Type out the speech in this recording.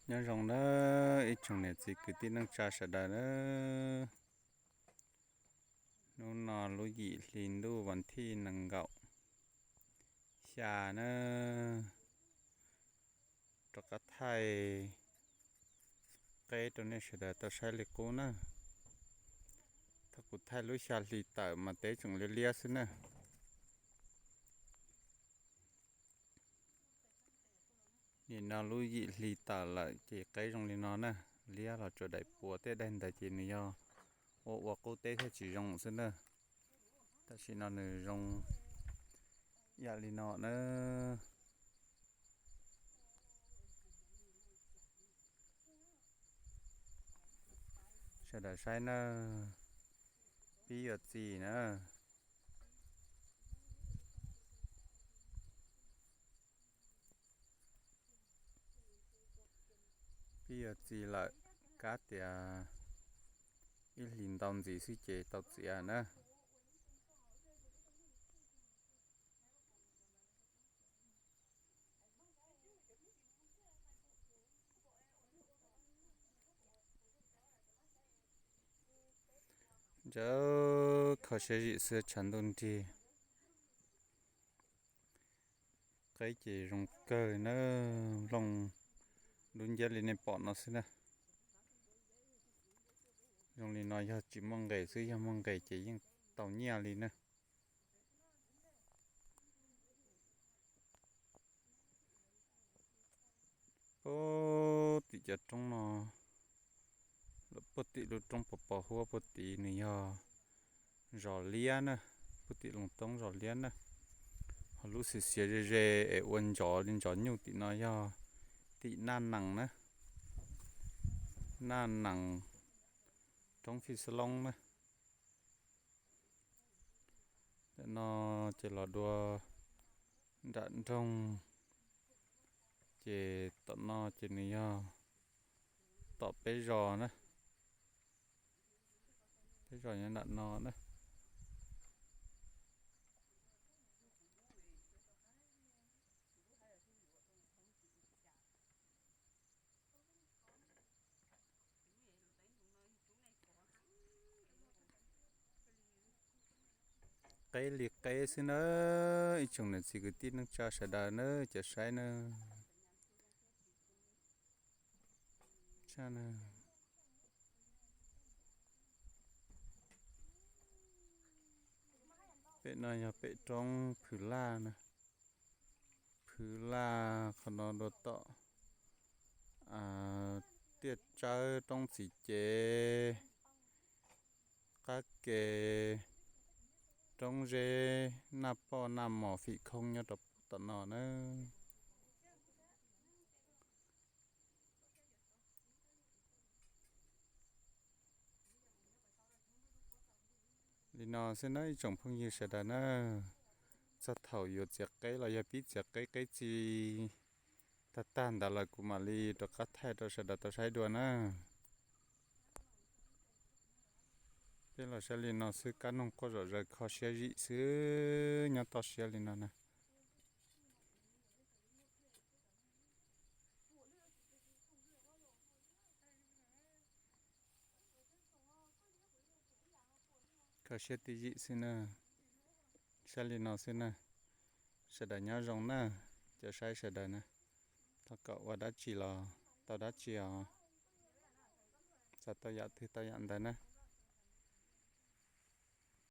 Nyob zoo na ib tsoom niam txiv kwv tij neej tsa sawv daws na. Hnub no lub yim hli ntuj vas thij nees nkaum xya na, rov qab thaij qeb rau nej sawv daws tau saib li qub na. Thaum kuv thaij lub xya hli tawm mas teb tseem liab liab xwb na. Nim no lub yim hli tawm lawm ces qeb zoo li no na. Liab los tsuas daim puas tej daim ntawd ces nws yog ua ua qub teb thiaj tsis zoo xwb na. Tam sim no nws zoo yam li no na. Sawv daws saib na, pib yuav txi na. Pib yuav txi lawm, kab tias ib hlis ntau ntxiv xwb ces tau txiav na. Ntawd kho siab zim xwb tshav ntuj nrig. Qeb ces zoo kawg na, nplooj dub nciab li nej pom no xwb na. Zoo li no yog tsis muaj nqes xwb, yog muaj nqes ces yeej tau nyiaj li na. Puag tim cov roob no, puag tim lub roob pos pos huab puag tim nws yog zos liab na, puag tim Loos Toob zos liab na. Ho lub xiav xiav ze ze es ua ntsov li ntsov nyuj tim no yog tim Naj Nees na, Naj Nees, roob Fij Xab Loob na. Tam no ces los dua nram nroog, ces tom no ces nws yog tom peb zos na, peb zos nyob nram no na. Qeb li qeb xwb na, ib tsoom niam txiv kwv tij neej tsa sawv daws na, cov saib na. Pem no yog pem roob Phwv Laj na. Phwv Laj qhov no dua tom Tiaj Tsawb, roob txiv cev, qab ke, roob zeb, Naj Poj, Naj Mos, Fim Khoob nyob rau tom no na. Li no xwb na ib tsoom phooj ywg sawv daws na, txog thaum yuav txiav qeb los yog pib txiav qeb, qeb txi tag tag ntawd lawm kuv mam li rov qab thaij rau sawv daws tau saib dua na. Peb los saib li no xwb, kab noog quaj zom zaws kho siab zim xwb, nyob toj siab li no na. Kho siab tib zim xwb na, saib li no xwb na. Sawv daws nyob zoo na, cov saib sawv daws na, thov kom ua dab tsi los tau dab tsi os, txav tau yam twg tau yam ntawd na.